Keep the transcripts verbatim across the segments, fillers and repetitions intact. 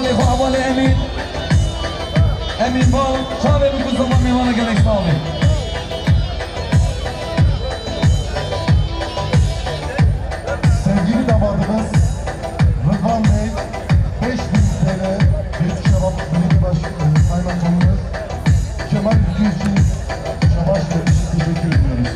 Hevalê Emîn. Emîn Bal, çavê bikû zava mêvana gelek sağ olun. Sevgili damadımız Rıdvan Bey, beş bin T L Büyükşehir Belediye Baş-, e, Kaymakamımız Cemal Ülkü için Çavaş ve teşekkür ediyoruz.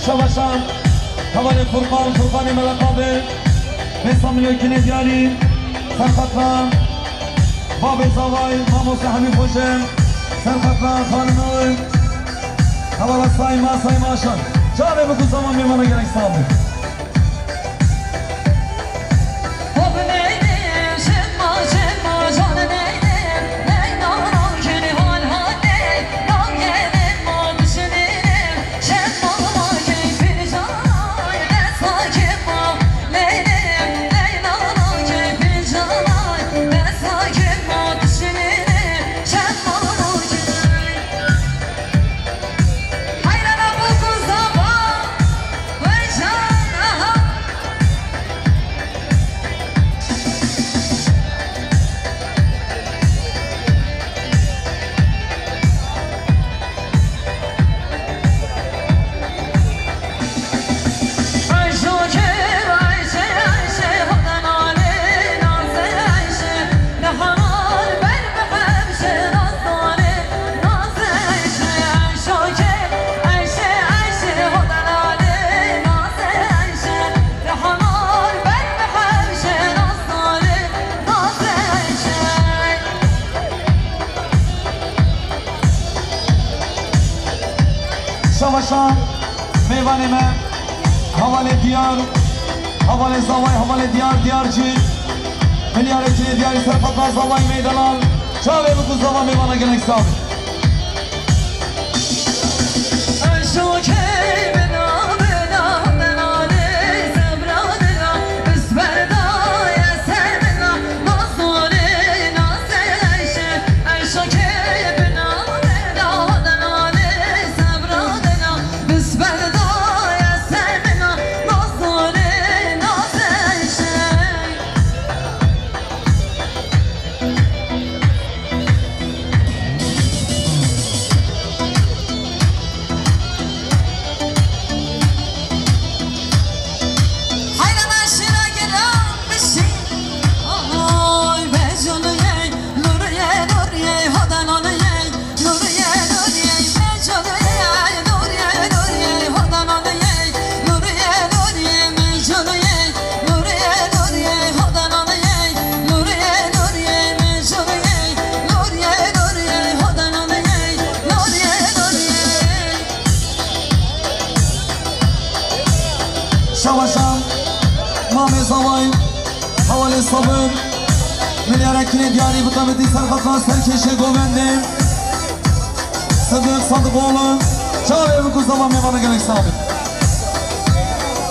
Şeveşan, hevalê Furkan, Furkanê Melek abi, Bêsa Milyokinê Diyarî, Serxatran, Babê Zavay, Mamoste Hemî Xweşe, Serxatran, Xanime Win, hevala Sayma, Sayma Aşan. Çavê bikû zava mêvana gelek sağ be. Şeveşan, mêvanê me, hevalê Diyar, hevalê Zavay, hevalê Diyar, Diyarcî, milyarê Diyarî, Serxatran Zavay Meydelal, çavê bikû zava mêvana gelek sağ be. Şeveşan, Mamê Zavay, hevalê Sabir, milyarê Kinê Diyarî bi qemetî Serxatran Serkêşê Govendê, Sidiq Sadiqoğlu, çavê bikû zava mêvana gelek sağ be.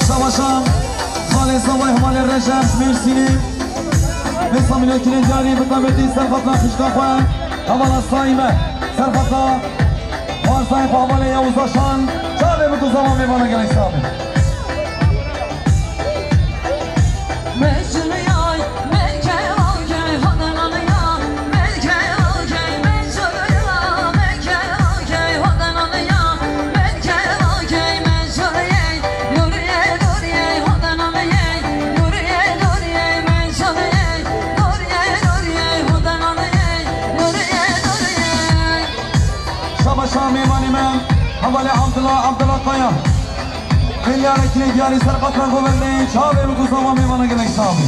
Şeveşan, Xalê Zavay, hevalê Recep, Mêrsînê, Bêsa Milyokinê Diyarî bi qemetî Serxatran xişka xwe, hevala Saîme, Serxatran, Varzayê xwe hevalê Yavuz Aşan, çavê bikû zava mêvana gelek sağ be. Aya. Milyara kinê diyarî ser qatra govendê, çavê bikû zava mêvana gelek sax bî.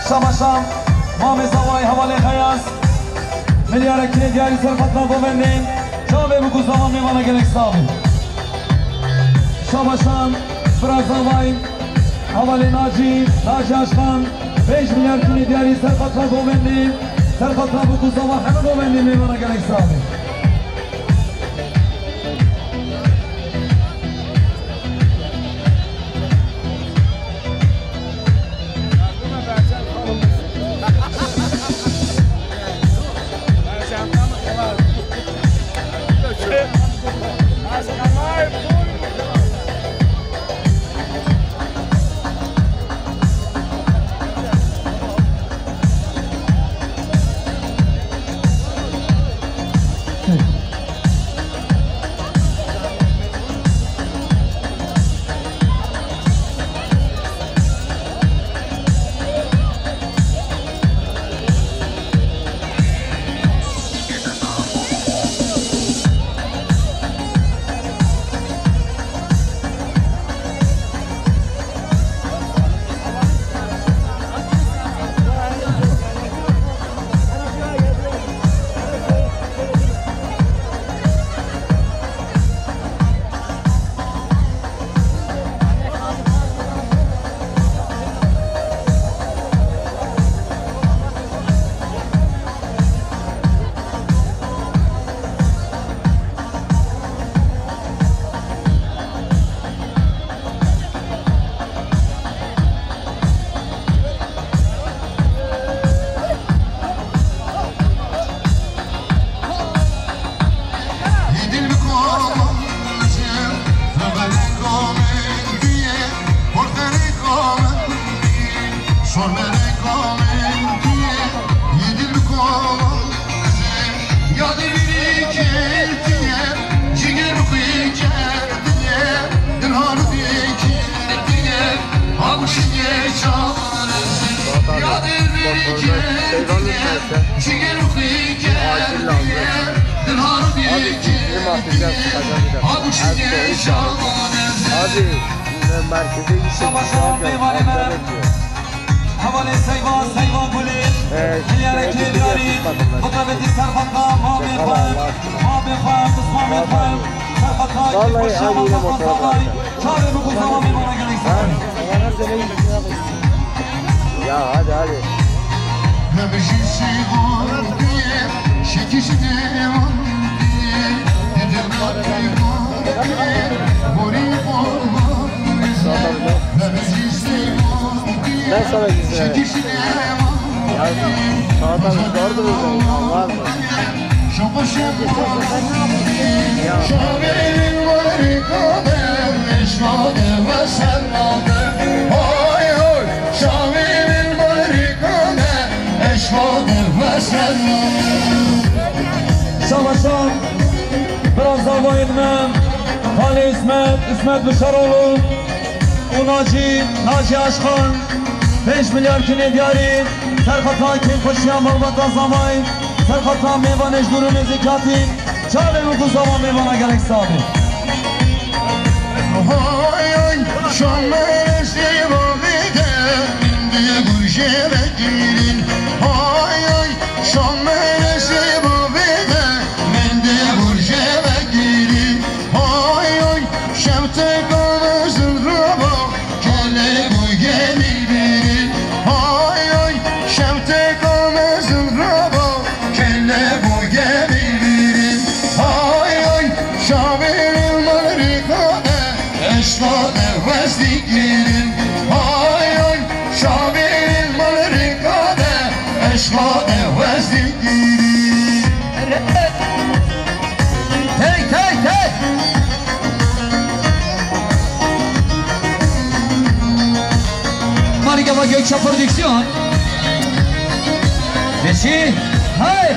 Şama şam, mamê zavayê hevalê Xeyaz. Milyara kinê diyarî ser qatra govendê, çavê bikû zava mêvana gelek sax bî. Şama şam, bira zavayê hevalê Nacî, Nacî Aşkan, pênc milyar kinê diyarî ser qatra govendê, ser qatra bikû zava heme govendê mêvana gelek sax bî. Suat abi, sponsorda Seyran'ın tersi. Acil lazım. Abi, bizim atacağız, çıkacağız bir dakika. Abi, merkeze gittim. Şu an Ankara'da bekliyor. Hevalê Seyva, Seyva Gulê, Ee, milyareke diyarî, mutabetî serfeta, mabê xwe, mabê xwe, pismamê xwe, serfeta, Vallahi aynı yine motora bıraktım. Çavê bikû zava mêvana gelek sax bî. Ya hadi, hadi. Ben sana güzel. Ya, sağdan gördünüz mü? Var mı? Şama şam, bira zavayên me, Xalê Îsmet, Îsmet Bişaroğlu û Nacî, Nacî Aşkan, pênc milyar kinê diyarî, serxeta kêfxweşiya malbata zavayê, serxeta mêvanê ji dûr û nêzîkatî, çavê bikû zava mêvana gelek sax bî. Hay hay, şamê sêva vêde, min di gurjê vekirin. Hay hay, şamê sêva vêde, min di gurjê vekirin. Hay hay, şewteka mezin rava, kele boy gelî birin. Hay hay, şewteka mezin rava, kele boy gelî birin. Hay hay, şavêrê merî xade, eşqa de wez dikirin. Hay hay, şavêrê merî xade, eşqa de wez dikirin. Hey, hey, hey! Marigava Gökçe Prodüksiyon. Ve şey, hey!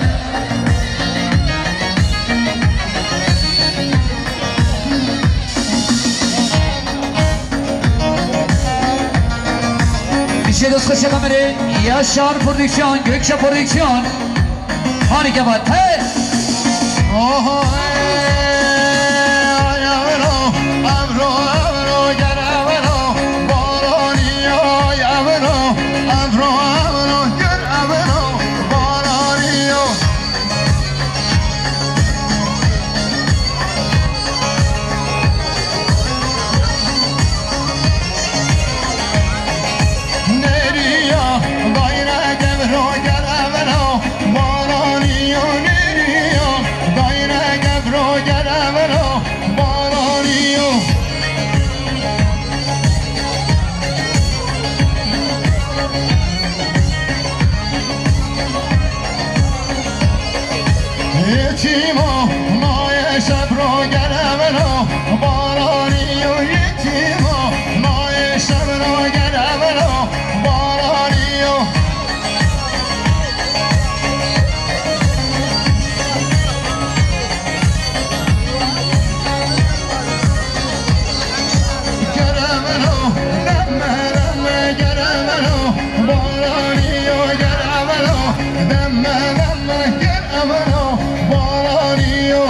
Destxweşe Emirê, Yaşar Prodüksiyon, Gökçe Prodüksiyon. Harika var. Hey! Oho, hey! Ay, evro, evro, evro, gel evro, baraniyo, evro, evro, evro, gel evro, baraniyo. Neriya, dayre gevro gel evro, baraniyo, neriya, dayre gevro gel evro, baraniyo. Yetîmo, nayê şevro gel evro, baraniyo, yetîmo, nayê şevro gel evro, baraniyo. Gel evro, deme, deme, gel evro, baraniyo, gel evro, deme, deme, gel evro, baraniyo.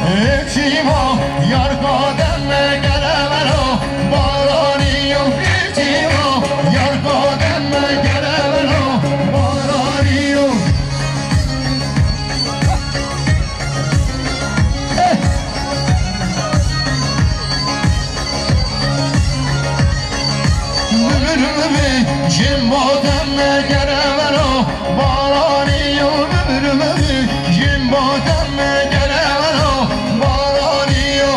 Ê çîma, yar kademe gel evero, baraniyo. Ê çîma, yar kademe gel evero, baraniyo. Eh! Bimirimi jin badem gerevero, baraniyo. Bimirimi jin badem gerevero, baraniyo.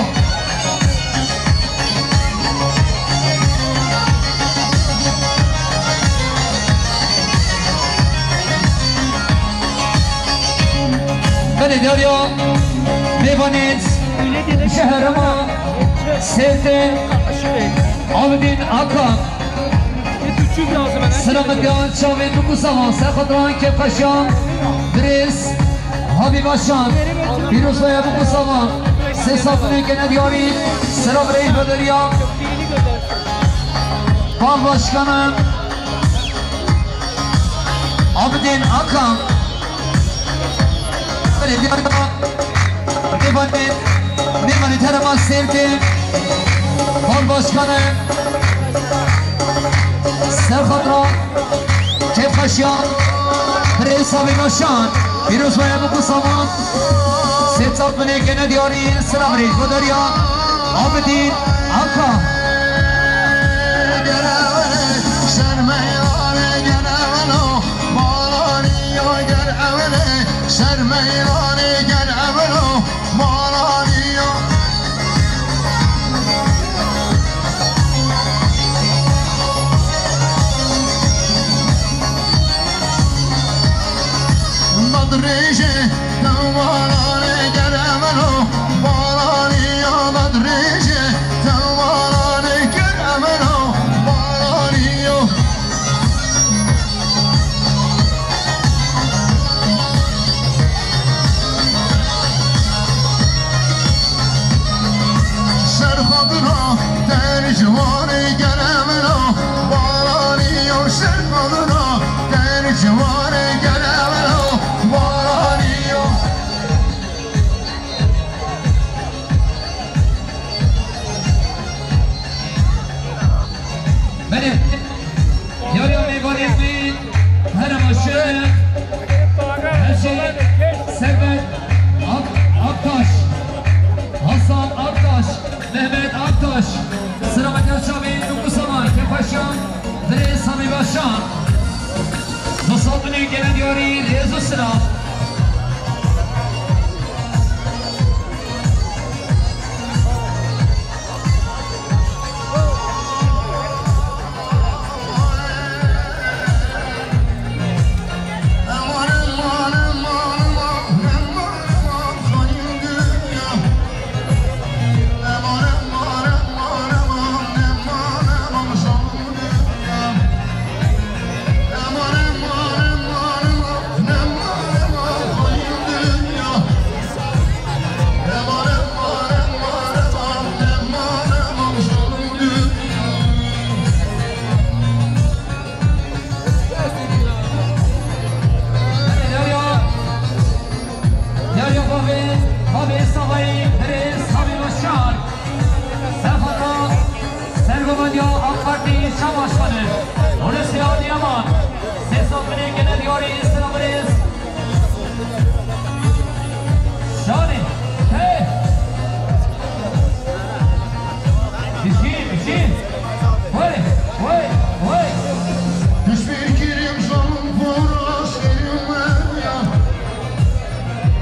Belê dariya mêvanên ji herêma Sêrtê Abidîn Akan. Silametiya çavên nûkûsavan, serxwetiran kêfxweşiyan, birêz Habî Başan, pîrozbaya nûkûsavan, sê safine gene diyarî, sira birêz bederiya. Bal Başkanım. Abidin Akan. Belediye Başkanı. Mêvanê, mêvanê herêma Sêrtê. Bal Başkanı. Serxatira. Kêfxweşiya. Birêz Sabî Başan. Pîrozbaya nûkûsavan. Sê safine gene diyarî, sira birêz bederiya. Abidîn Akan. Dadrêje, tewaranê gereveno, baraniyo. Dadrêje, tewaranê gereveno, baraniyo. Serxwebira, der ciwanê gereveno, baraniyo. Serxwebira, der ciwanê gereveno, baraniyo. Belê. Yariya mêvanê wî herêma Şirnex, Hecî Servet Ak-, Aktaş, Hasan Aktaş, Mehmet Aktaş, silametiya çavên nûkûsavan, kêfxweşiyan, birêz Samî Başan. Dostatine gelen diyarî, rêz û silam. Başkanı, Hulusi Adıyaman, seslenmeye gelen diyarı İslam'ınız. Şahane, hey! Düşün, düşün. Vay, vay, vay. Düşbir kirim zalım vur askerim ya.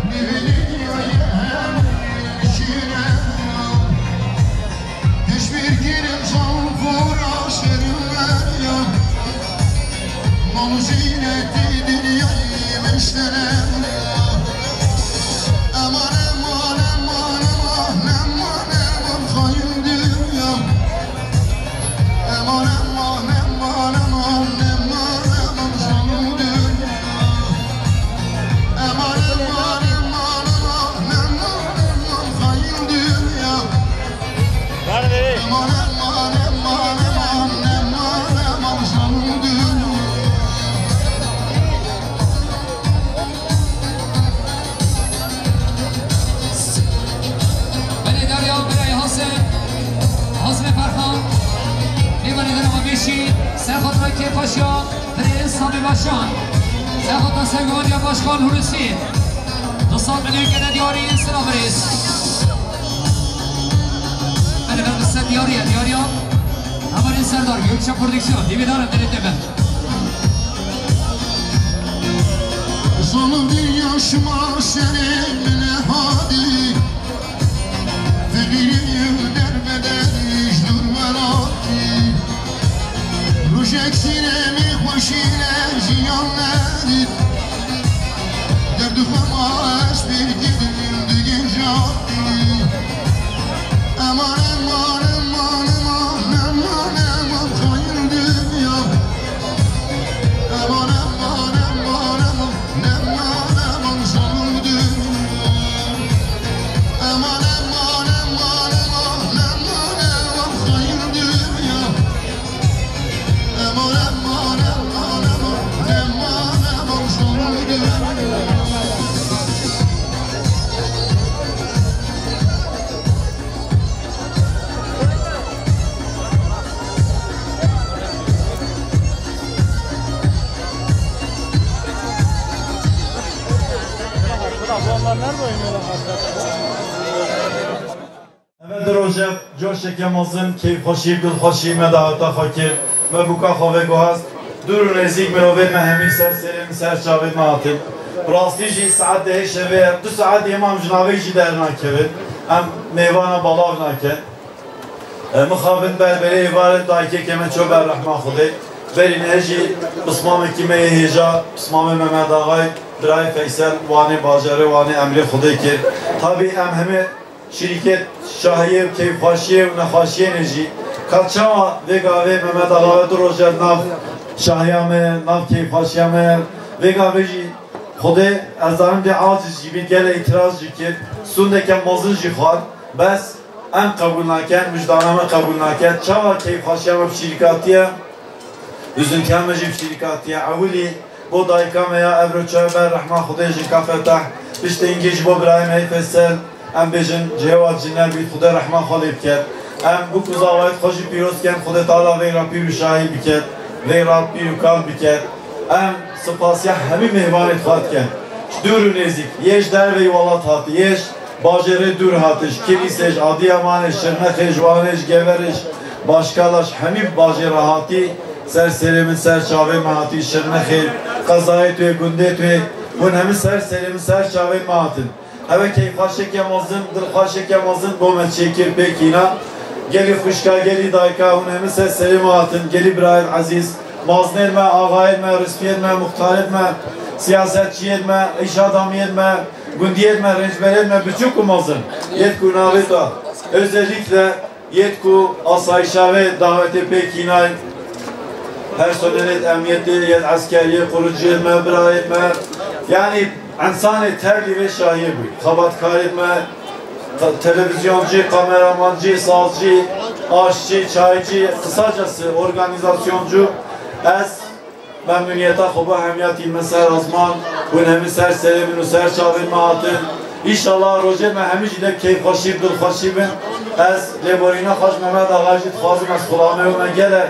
Ne bileyim ya, ya, ya. Düşbir kirim zalım vur askerim ya. Mal zînetî dinyayê min şerem. Eman, eman, eman, eman, eman, eman, xayîn dinya. Eman, eman, eman, eman, eman, eman, zalim dinya. Eman, eman, eman, eman, eman, eman, xayîn dinya. Belê Derya, Belê Hasan, Hasan Ferhan, Lêvanê Derya Beşî, Serhat Rakê Paşa, Birêz Sami Başan. Serhat Sevgiliya Başkan Hulusi. Du sed milyon gene diyarî insira birêz. Bele bele ser diyarî ye, diyarî ye. Hevalên Serdar, Gökçe Prodüksiyon, dîvîdar em, dilê te be. Zalim dinya şima serê min hadî. Feqîrî derbeder ji dûr welatî. Rojek sînemê xweşî ne jiyan nedît. Derd û xema ez pêr kirim digê jatî. Eman, eman, eman, eman, eman, eman, xayîn dinya. Eman, eman, eman, eman, eman, eman, zalim dinya. Eman, eman, eman, eman, eman, eman, xayîn dinya. Eman, eman, eman, eman, eman, eman, zalim dinya. Eve du roje coşeke mezin, keyfxweşî, dilxweşî me daweta xwe kir. Me bûka xwe veguhast. Dûr û nêzîk mirovên me hemî ser serê min, ser çavên me hatin. Bi rastî jî saet dehê şevê ye. Du saet yê me em ji navê jî dernakevin. Em mêvana balav nakin. E, mixabin ber berê êvarê dayikê ke me ço ber rehma Xwedê. Berî me jî pismamekî me yê hêja, pismamê Mehmet Axay, birayê Feysel, Wanê bajarê, Wanê emrê Xwedê kir. Tabî em hemî şirîket şahiyê û keyfxweşiyê û nexweşiyê ne jî. Ka çawa vê gavê Mehmet Axay du roje nav şahiya me, nav keyfxweşiya me, vê gavê jî Xwedê ez zanim dê aciz jî bî, gelek îtiraz jî kir, sûndeke mezin jî xwar, bes em qebûl nakin, wijdana me qebûl nake. Çawa keyfxweşiya me bi şirîkatiye, huzûntiya me jî bi şirîkatiye. Ewilî bo dayika me ya evro çayo ber rehma Xwedê jinka Fetah, piştê hingê ji bo birayê me yê Fesel, em bêjin cihê wa cine bî, Xwedê rehma xwe lê biket. Em bûk û zavayê xwe jî pîroz ken, Xwedê Teala veyra pîr û şahî biket, veyra pîr û kal biket. Em sipasiya hemî mêvanê xwe dikin. Ji dûr û nêzîk, yê ji derveyî welat hatî, yê ji bajêrê dûr hatî, ji Kilîsê, ji Adiyamanê, ji Şirnexê, ji Wanê, ji Geverê, ji Başkala, ji hemî bajêra hatî, ser serê min, ser çavê min hatî, Şirnexê, qezayê tu yê, gundê tu yê, hûn hemî ser serê min, ser çavê min hatin. Ev e keyfxweşeke mezin, dilxweşeke mezin bo me çêkir pêk îna. Gelî xwişka, gelî dayika, hûn hemî ser serê me hatin, gelî birayên ezîz, mazinên me, axayên me, rispiyên me, muxtarên me, siyasetçiyên me, îşadamiyên me, gundiyên me, rêncberên me, biçûk û mezin, yêt ku navê te, özellikle yêt ku asayîşa vê dawetê pêk hînay, personelê emniyetê, yêt eskeriyê, quruciyên me, birayên me, yanî însanê tevlî vê şahiyê bûy. Xebatkarên me, te-, televizyoncî, kameramancî, sazcî, aşçî, çaycî, qisacası organizasyoncu, ez memnuniyeta xwe bo hemiya tî me ser azman, hûn hemî ser serê min û ser çavên me hatin. Înşallah rojê me hemî jî de keyfxweşî, dilxweşî bin. Ez lêborîna xwe ji Mehmet Axa jî dixwazim, ez xulamê wê me gelek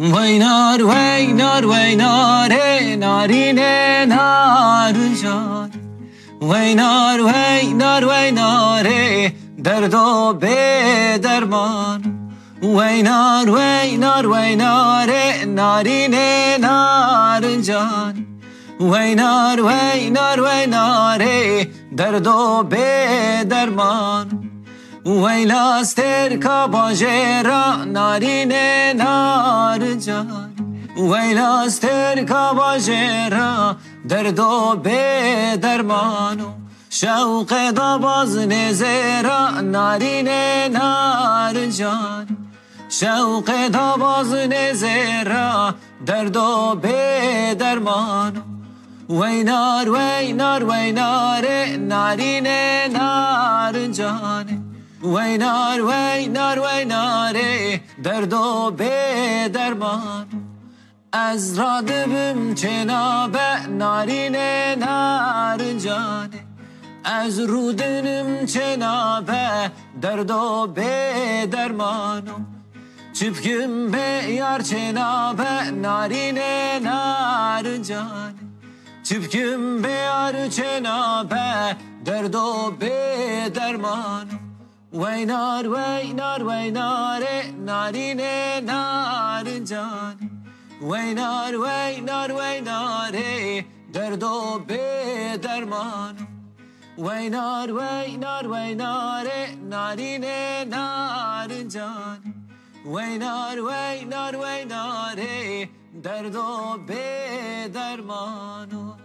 Wey nar, wey nar, wey narê, narînê narincan. Wey nar, wey nar, wey narê, derdo bê derman. Wey nar, wey nar, wey narê, narînê narincan. Wey nar, wey nar, wey narê, derdo bê derman. Weyla stêrka bajêra, narînê narincan. Weyla stêrka bajêra, derdo bê derman o. Şewqê dabaz nêzêra, narînê narincan. Şewqê dabaz nêzêra, derdo bê derman o. Wey nar, wey nar, wey narê, narînê narincanê. Wey nar, wey nar, wey narê, derdo bê derman. Ez radibim çênabe, narînê narincanê. Ez rûdinim çênabe, derdo bê derman o. Çi bikim bê yar çênabe, narînê narincanê. Çi bikim bê yar çênabe, derdo bê derman o. Wey nar, wey nar, wey narê, narînê narincanê. Wey nar, wey nar, wey narê, derdo bê derman o. Wey nar, wey nar, wey narê, narînê narincanê. Wey nar, wey nar, wey narê, derdo bê derman o.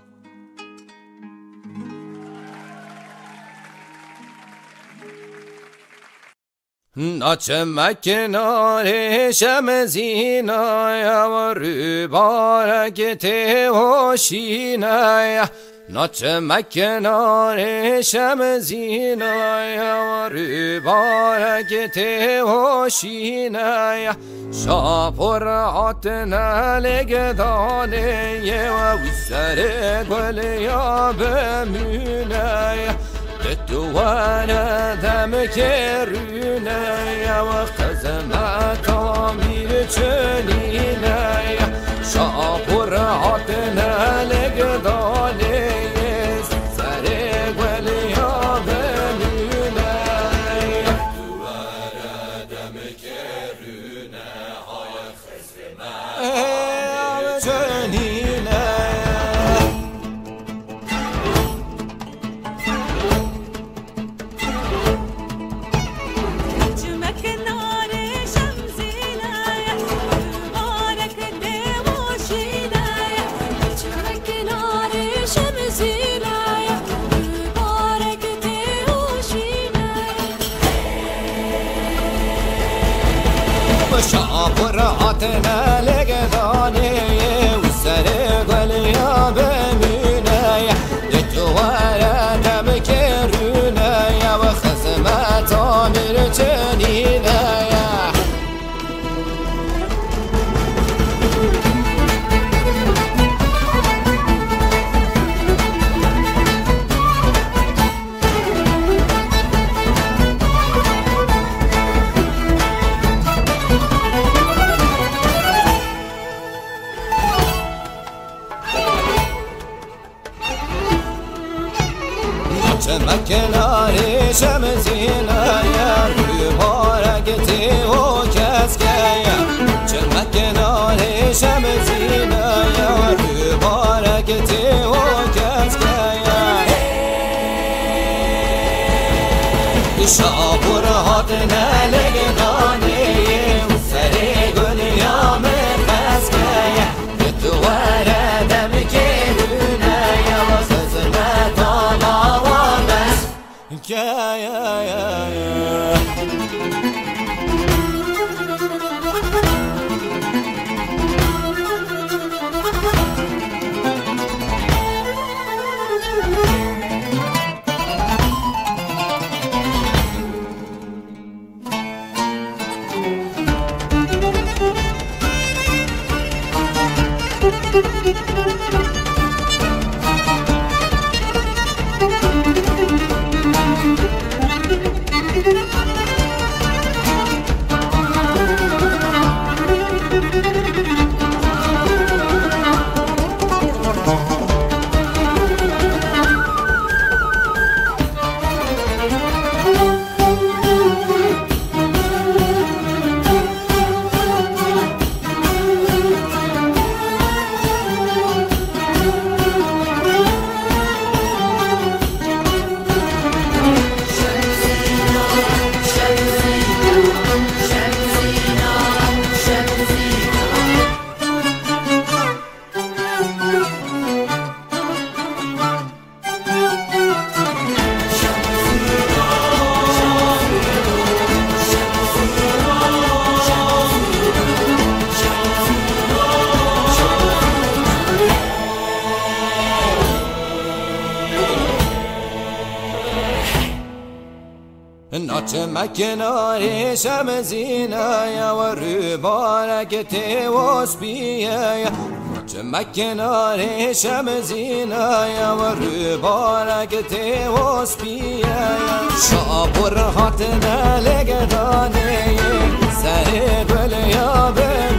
Naçime kenarê şemezînaya, rûbarek tê hoşînaya. Naçime kenarê şemezînaya, rûbarek tê hoşînaya. Şapor hatine lêgedanê, wî serê guliya bimûne. Di tu were demkê rûne, xizmeta mîr çinîne. Şapor hatine lêgedanê, serê guliya bimûne. Şapur hatine lêgedanê, wî serê guliya bimûne. Di tu were demkê rûne, xizmeta mîr çinîne. Çimek narê şemzîneye, rûbarek tê û keskeye. Çimek narê şemzîneye, rûbarek tê û keskeye. Şabûr hatine lêgdanê, serê gul ya min keskeye. Tu were demkê hûneye, xizmeta lawan bes. Na çimek narê şemzîneye, we rûbarek tê û spîye. Çimek narê şemzîneye, we rûbarek tê û spîye. Şabûr hatine lêgdanê, serê gul ya bin